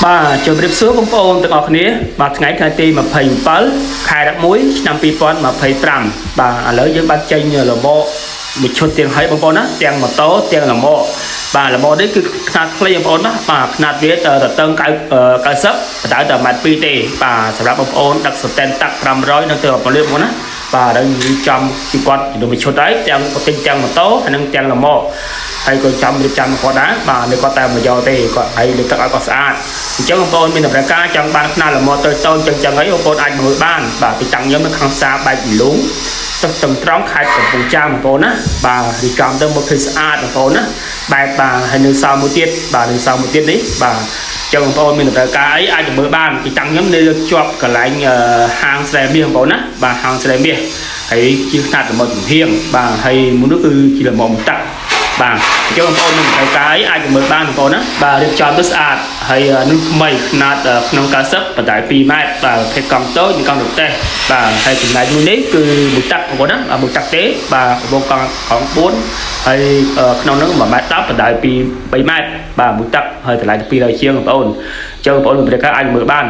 បាទជម្រាបសួរបងប្អូនទាំងអស់គ្នាបាទថ្ងៃថ្ងៃទី27ខែ11ឆ្នាំ2025បាទឥឡូវយើងបានចេញលមកមួយឈុតទាំងហើយបងប្អូនណាទាំងម៉ូតូទាំងលមកបាទលមកនេះគឺខ្នាតខ្លីបងប្អូនណាបាទខ្នាតវាទៅតឹង90បដៅតែ1ម៉ែត្រ2ទេបាទសម្រាប់បងប្អូនដឹកសតែនតាក់500នៅទៅបងប្អូនបងប្អូនណាបាទឥឡូវយើងចំពីគាត់ជំនួសមួយឈុតហើយទាំងទិញទាំងម៉ូតូហើយនិងទាំងលមកហើយក៏ចាំរៀបចំគាត់ដែរបាទនេះគាត់តែមកយកទេគាត់ហើយលើកទឹកឲ្យគាត់ស្អាតអញ្ចឹងបងប្អូនមានតម្រូវការចង់បានខ្នាតលមតតូចតូចចឹងចឹងអីបងប្អូនអាចមើលបានបាទទីតាំងខ្ញុំនៅខាងផ្សារបែកលូងទឹកទឹងត្រង់ខេត្តកំពង់ចាមបងប្អូនណាបាទរៀបចំទៅមកឃើញស្អាតបងប្អូនណាបែបបាទហើយនៅសល់មួយទៀតបាទនៅសល់មួយទៀតនេះបាទចឹងបងប្អូនមានតម្រូវការអីអាចទៅមើលបានទីតាំងខ្ញុំនៅជាប់កន្លែងហាងស្រែមាសបងប្អូនណាបាទហាងស្រែមាសហើយជាខ្នាតលមតចំហៀងបាទហើយមុននោះគឺជាលមតទឹកបាទអញ្ចឹងបងប្អូនមានតម្រូវការអីអាចទៅមើលបានបងប្អូនណាបាទរៀបចំទៅស្អាតហើយនោះថ្មីខ្នាតក្នុង90បណ្ដោយ2ម៉ែត្របាទប្រភេទកង់តូចនិងកង់រទេះបាទហើយចំណែកមួយនេះគឺមួយទឹកបងប្អូនណាបាទមួយទឹកទេបាទកំពុងកង់កង់4ហើយក្នុងនោះ1ម៉ែត្រ10បណ្ដោយ2 3ម៉ែត្របាទមួយទឹកហើយតម្លៃ200ជាងបងប្អូនអញ្ចឹងបងប្អូនមានតម្រូវការអាចមើលបាន